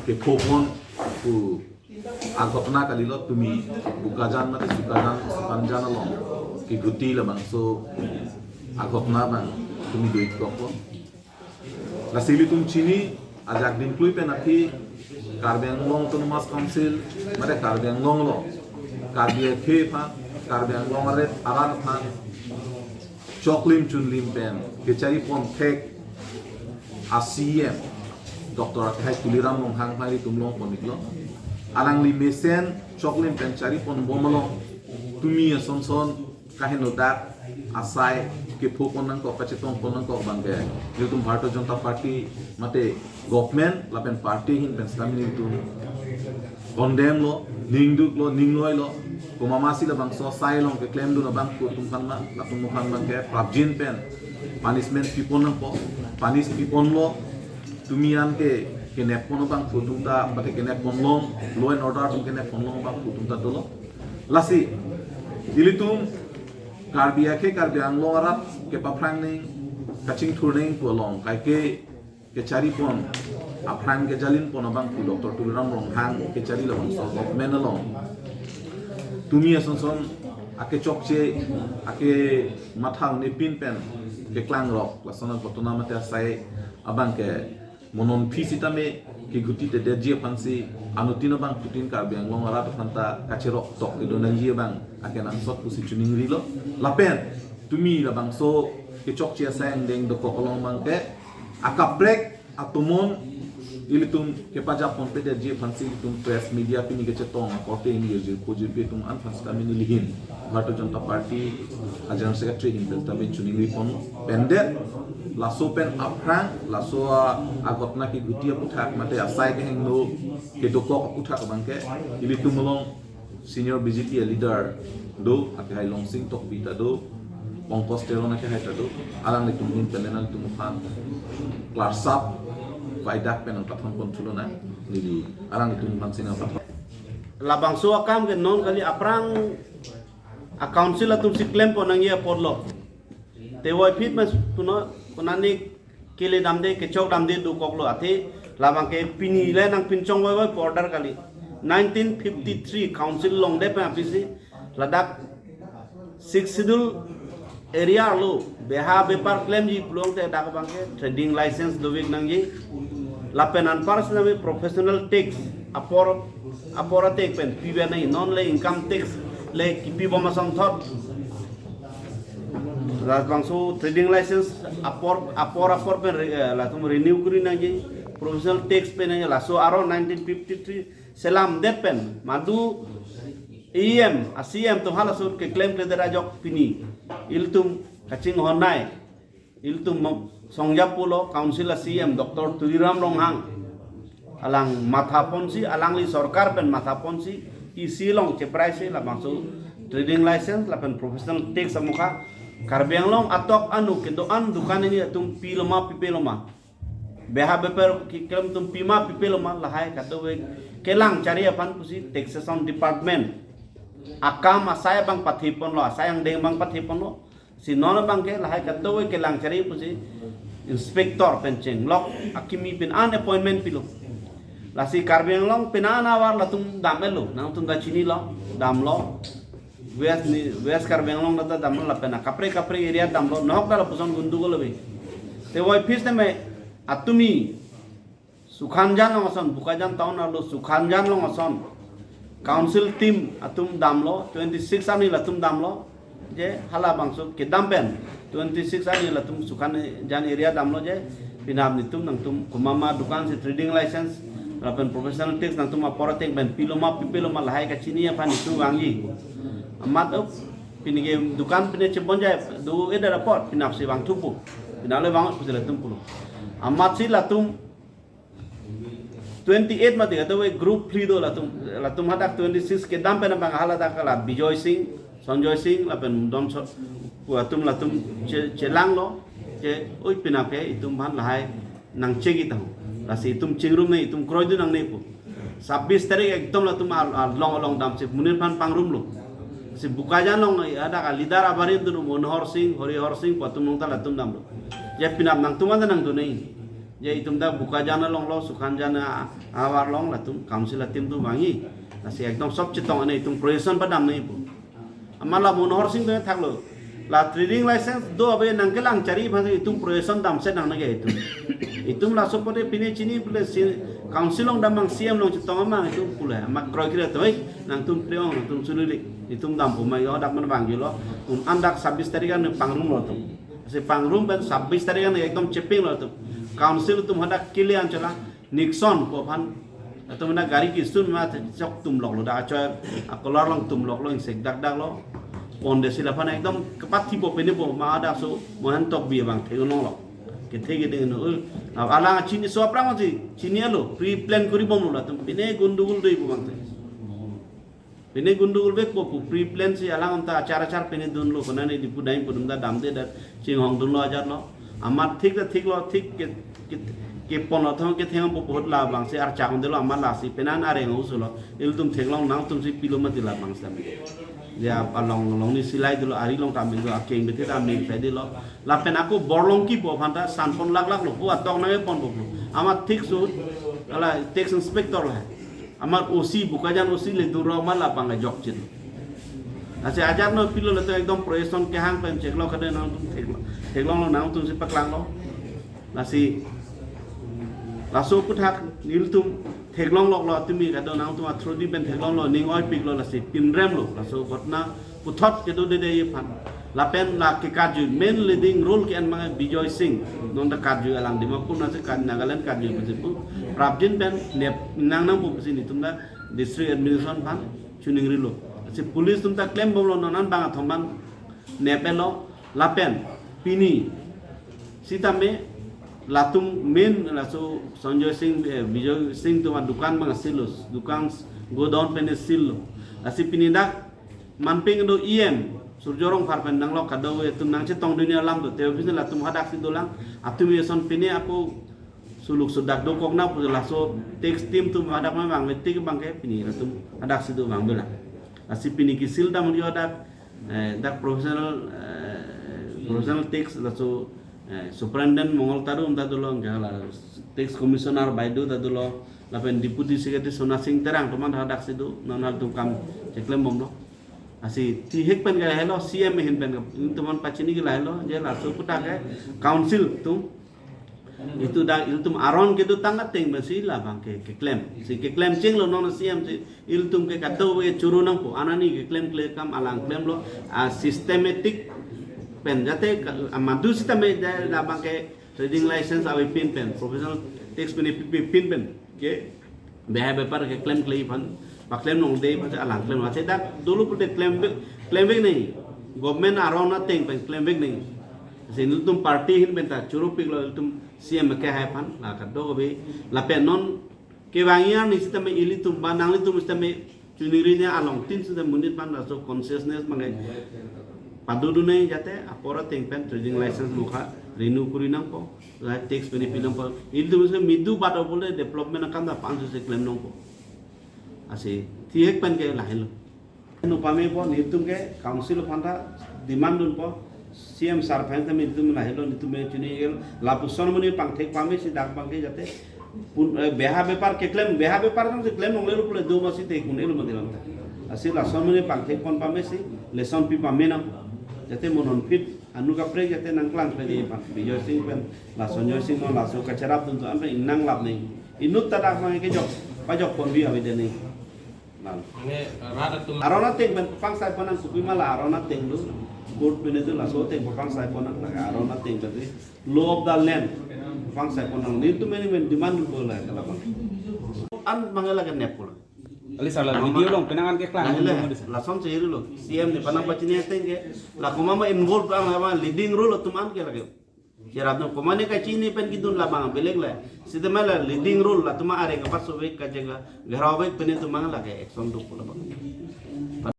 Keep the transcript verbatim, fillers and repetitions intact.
kephopon pu aghotona kalilo, tumi Bokajan mate Sukajan, Sukanjan along keghuti labangso aghotona abang tumi do-ik koklo. Lasi ilitum chini, ajak dimklui pen aphi Karbi Anglong Autonomous Council mate Karbi Anglong along Karbi akhei aphan, Karbi Anglong arat, arat aphan choklim chunlim pen kecharipon thek a-C E M Doctor akehai Tuliram Ronghang aphan ilitum longpon-iklo. Alangli mesen choklim pen charipon bom along tumi ason son kaheno dak asai kephopon nangkok, kachetongpon nangkok abangke ilitum Bharatiya Janata Party mate government lapen party ahin pen sitame ilitum condemn lo, ningduk lo, ningloi lo. Komat masi labangso asai along keklemdun abangphu atum aphan ma, latum aphan abangke prapjin pen punishment pipon nangpo, punish piponlo. Tumi an ke kenep pon abangphu atum ta, mate kenep ponlong, law and order atum kenep ponlong abangphu atum ta dolo. Lasi ilitum Karbi akhei, Karbi Anglong arat kepaphrang nang, kachingthur nang pu along kaike kecharipon, aphrang kejalinpon abangphu Doctor Tuliram Ronghang kechari labangso government along tumi ason son akechokche, akematha un-epin pen keklangrok lason aghotona mate asai abangke mo non aphi sitame keguti te detji aphansi anuttin abangphutin Karbi Anglong arat aphan ta kacherok tok kedo nangji abang akenangsot pusi chiningrilo. Lapen tumi labangso kechokche asai angdeng dokok along abangke akaprek atomon ilitum kepajapon pe detji aphansi ilitum press media pini kechetong akorte neli jirpo jirpi atum an aphan sitame nelihin Bharatiya Janata Party a General Secretary ahin pen sitame chiningripon, pendet laso pen aphrang, laso a, aghotona keghuti aputhak mate asai kehingno kedokok aputhak abangke ilitum along senior B J P a leader do, akehai Longsing Tokbi ta do, Pankaj Teron akehai ta do, alanglitum ahin pen nanglitum aphan klarsap vaidak pen nangpathonpon thulo nang, neli alanglitum aphan si nangpathon. Labangso akam ke non kali, aphrang a-council atum si klempon nangji apotlo. Te voiphit mes kuno kunani kele damde, kechok damde dokoklo, athe labangke pini le nangpinchong voivoi pu order kali. Nineteen fifty-three council longdet pen aphisi ladak Sixth Schedule area arlo beha bepar klemji pulote dak abangke trading license dovek nangji. Lapen anpar sitame professional tax apor, apor atek pen pibe nangji, non le income tax le kipi bom asonthot. Labangso trading license apor, apor, apor pen re-, eh, latum renew kuri nangji, professional tax pen nangji, laso aro nineteen fifty-three selamdet pen madu E M, a-C E M atum halaso keklemkledet ajok pini ilitum kachinghon nai, ilitum mo-, songja pulo council a-C E M Doctor Tuliram Ronghang. Alang mathaponsi, alangli sorkar pen mathaponsi, isi along chepraisi labangso trading license lapen professional tax amokha Karbi Anglong atok anu kedo-an dukan hini atum piloma pipeloma, beha bepar keklem atum pima pipeloma, lahai kadokave kelang chari aphan pusi taxation department akam asai abang pathiponlo, asai angdeng abang pathiponlo. Si non abangke lahai kadokave kelang chari pusi inspector pen chenglok akimi pen an appointment pilo. Lasi Karbi Anglong pen an avar latum dam-etlo, nangtum ta chinilo, damlo. West ni, West Karbi Anglong ta damlo, lapen akaprek kaprek area damlo, nahok ta lapuson gundu golobi. Te voiphit sitame atumi Sukhanjan along ason, Bokajan town arlo Sukhanjan along ason council team atum damlo, twenty-six arni latum damlo, je halabangso kedam pen twenty-six arni latum Sukhanjan area damlo, je penap netum nangtum komatma dukan si trading license lapen professional tax nangtum apor atek pen piloma pipeloma lahai kachini aphan netum vangji. Amat up, pinike dukan pine chebonjai do eder apot penap si vangthupo, penap le vang pusi latum pulo. Amatsi latum twenty-eight mati kadokave group phli do latum, latum hadak twenty-six kedam pen abang haladak kala Bijoy Singh, Sanjoy Singh lapen Don So-, atum latum che-, chelanglo, che, oi penap ke itum aphan lahai nangchegi tang. Lasi itum chingrum nang, itum kroidun nangne pu. Sabbis tarik ekdom latum al-, along along damsi monit aphan pangrumlo. Si Bokajan along hadak a-leader abarim dun Manohar Singh, Harihar Singh pu atum along ta latum damlo. Je penap nangtum anta nangdun nang. Je itum dak Bokajan along lo, Sukhanjan a-, ahavar along latum council atum atum vangji. Lasi ekdom sob chetong ane itum procession padam nangji pu. Amat la Manohar Sing pen thaklo. La trading license do ave nangkelang chari aphan itum procession damsi nangne ke itum. Itum laso pote pine chini pule si council along dam mang, C M along chetong mang itum pule. Amat kroikre toi nangtum priong nangtum sulili. Itum dampo ma yo dak man vangjulo. Tum an dak sabis tarik an pangrum lo tum. Si pangrum pen sabis tarik an ekdom cheping lo tum. Council atum hadak kile an chala. Nixon pu aphan. Atum na gari kisun ma chok tum lok lo da achoy. Akolor along tum lok lo ingsek dak dak lo. Pon de sila aphan ekdom kepat thipo pene po ma ada so mohan tok bi abang thek nong lo. Kethe ke ding no. Alang chini so aphrang si chini alo pre-plan kori bom lo latum. Pine gundugul dei pu abang thek. Pine gundugul vekpo pu pre-plan si alang anta achar achar pine dunlo kona ne dipu daim pudum da damde da chinghong dunlo ajar lo. Amat thik ta thik lo, thik ke, ke, kepon lo thong ketheng po pohot labangsi archak delo amat lasi penan areng usulo. Ilitum theklong nangtum si pilo mati labangsi tame. Ya along along ni silai delo ari along tame delo akeng bete tame sai delo. Lapen ako Borlongki pu aphan ta sanpon lak lak lo pu atok nangkepon po. Amat thik su ala tax inspector la. Amat O C, Bokajan O C le duro ma labang ajok chin. Lasi ajar no pilo le to ekdom procession kehang pen cheklo kade nangtum theklong. Theklong lo nangtum si paklang lo. Lasi laso puthak nelitum theklong lok lo tumi kado nangtum athro di pen theklong lo ning oi pik lo lasi pinrem lo. Laso ghotona puthot kedo dede aphan. Lapen la ke karju main leading role ke-en mang Bijoy Singh. Non ta karju alang Dimapur nasi kar Nagaland karju pusi pu. Prabjin pen nep nang nang pu pusi nelitum ta district administration aphan chiningrilo. Si police atum ta klem bomlo non an bang athom an nep-et lo lapen pini sitame latum main laso Sanjoy Singh, eh, Bijoy Singh atum adukan bang seal lo, dukan godown pen seal lo. Lasi pini dak manping do E M Surjya Rongphar pen nanglo kado atum nangchetong dunia alam do te office latum hadak si dolang atum eson pini ako suluk sudak dokok na pu laso tax team atum hadak ma bang metik bang ke pini latum hadak si do bang bela. Lasi pini ke seal dam yo dak, eh, dak professional, eh, professional tax laso, eh, superintendent Mongol Taru um ta dolo ke la tax commissioner Baidu ta dolo lapen deputy secretary Sona Singh Terang atum an hadak si do non halatum kam cheklem bomlo. Lasi thihek pen ke lahelo C M ahin pen ke itum an pachini ke lahelo je laso puthak ke council atum itum dak ilitum aron kedo tang ateng pen si labang ke keklem. Si keklem chenglo non C M si ilitum ke kado ke churu nangpo anani keklem kle kam alang klemlo a systematic pen jate ka-, a madu sitame ja labang ke trading license ave pin pen professional tax pen pi pi pin pen ke beha bepar keklem kle aphan paklem nong de aphan alang klem ase dak dulu pute klem be-, klem vek nangji government aron ateng pen klem vek nangji. Si nelitum party ahin pen ta churu piklo ilitum C M ke hai aphan la kado be lapen non kevangji arni sitame ilitum ba nanglitum sitame chiningri ne along tin sitame monit aphan laso consciousness mangai padodun nangji jate apor ateng pen trading license mokha renew kori nangpo la tax benefit nangpo ilitum sitame midu bado bole development akam ta pansu si klem nangpo. Lasi thihek pen ke lahelo. Nupame po nelitum ke council aphan ta demand dunpo C M sir aphan ta nelitum lahelo nelitum me chini el lapuson muni pangthek pame si dak bang ke jate pun, eh, beha bepar keklem beha bepar nang si klem nongle pule do masi te kun el mati lam ta. Lasi lason muni pangthek pon pame si lesson pi pame nang jate mo non phit anu kaprek jate nangklang pen e pan Bijoy Singh pen lason Joy Singh non laso kacherap dun to an pen inang lap nangji inut ta dak bang ke jok pajok pon bi ave de nangji. Lalo. Mane, rat atum aron ateng pen pangsai pon nang kopi ma la aron ateng do. Court pen do laso ateng pangsai pon nang la aron ateng pen do. Law of the land pangsai pon nang. Nelitum meni men demand do la kala bang. An mangala ke nep pula. Ali sala video along penang an keklang. Lason seri lo. C M ne panang pachini ateng ke. La komat ma involve ang la leading role atum an ke lake. Cherap no komat ne kachini pen kidun labang belek la. Sitame la leading role latum areng kapaso vek kachega gharau vek pen itum mang lake action do pula bang.